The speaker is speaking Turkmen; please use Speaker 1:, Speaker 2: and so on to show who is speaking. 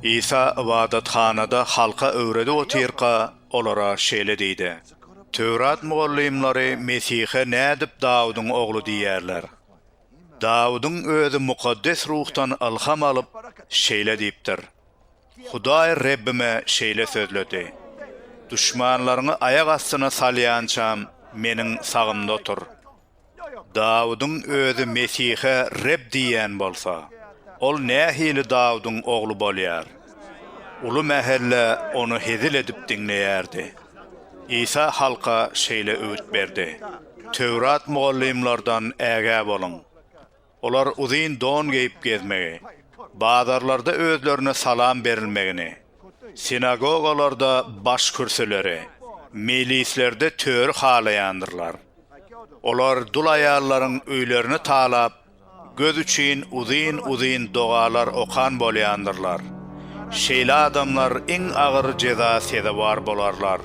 Speaker 1: Isa ybadathanada halka öwredip otyrka, olara şeýle diýdi, Töwrat mugallymlary Mesihe nädip Dawudyň ogly diýýärler? Dawudyň özi Mukaddes Ruhdan ylham alyp, şeýle diýipdir, Hudaý Rebbime şeýle sözledi, Duşmanlaryňy aýak astyna salýançam, Meniň sagymda otur. Dawudyň özi Mesihe Reb diýýän bolsa, ol nähili Dawudyň ogly bolýar? Uly mähelle ony hezil edip diňleýärdi. Isa halka şeýle öwüt berdi, Töwrat mugallymlardan ägä boluň. Olar uzyn don geýip gezmegi, bazarlarda özlerine salam berilmegini, sinagogalarda baş kürsüleri, meýlislerde töri halaýandyrlar. Olar dul aýallaryň öýlerini talap, göz üçin uzyn-uzyn dogalar okan bolýandyrlar. Şeýle adamlar iň agyr jeza sezewar bolarlar.